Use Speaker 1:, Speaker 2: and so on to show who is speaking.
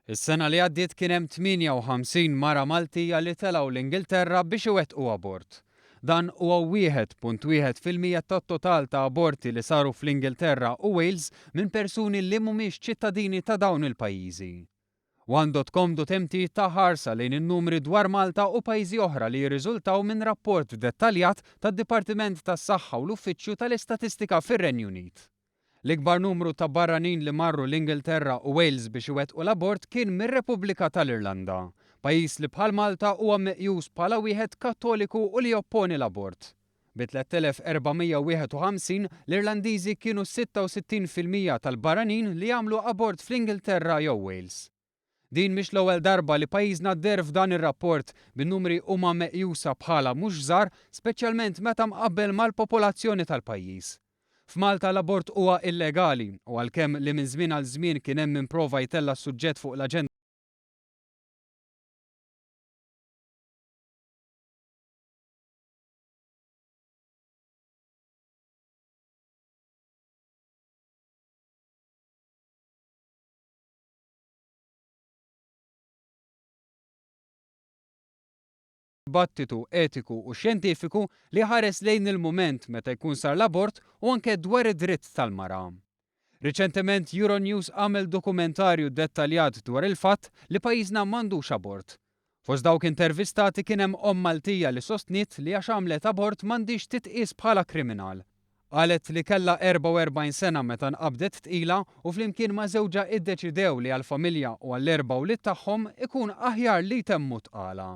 Speaker 1: Is-sena li għaddiet kien hemm 58 mara Maltija li telgħu l-Ingilterra biex iwettqu abort. Dan huwa 1.1% tat-total ta' aborti li saru fl-Ingilterra u Wales minn persuni li mhumiex ċittadini ta' dawn il-pajjiżi. One.com.mt ta ħarsa lejn in-numri dwar Malta u pajjiżi oħra li jirriżultaw minn rapport dettaljat tad-Dipartiment tas-Saħħa u l-Uffiċċju tal-Istatistika fir-Renju Unit. L-ikbar numru ta' barranin li marru l-Ingilterra u Wales biex iwettqu l-abort kien mir-Repubblika tal-Irlanda, pajjiż li bħal Malta huwa meqjus bħala wieħed Kattoliku u li jopponi l-abort. Bi 3,451, l-Irlandiżi kienu 66% tal-barranin li għamlu abort fl-Ingilterra jew Wales. Din mhix l-ewwel darba li pajjiżna deher f'dan ir-rapport, bin-numri huma meqjusa bħala mhux żgħar, speċjalment meta mqabbel mal-popolazzjoni tal-pajjiż. F'Malta l-abort huwa illegali u għalkemm li minn żmien għal żmien kien hemm min prova jtella' s-suġġett fuq l-aġenda dibattitu etiku u xjentifiku li jħares lejn il-mument meta jkun sar l-abort u anke dwar id-dritt tal-mara. Riċentement Euronews għamel dokumentarju dettaljat dwar il-fatt li pajjiżna m'għandux abort. Fost dawk intervistati kien hemm omm Maltija li sostniet li għax għamlet abort m'għandhiex titqies bħala kriminal. Qalet li kellha 44 sena meta nqabdet tqila u flimkien ma' żewġha iddeċidew li għall-familja u għall-erba' wlied tagħhom ikun aħjar li jtemmu t-tqala.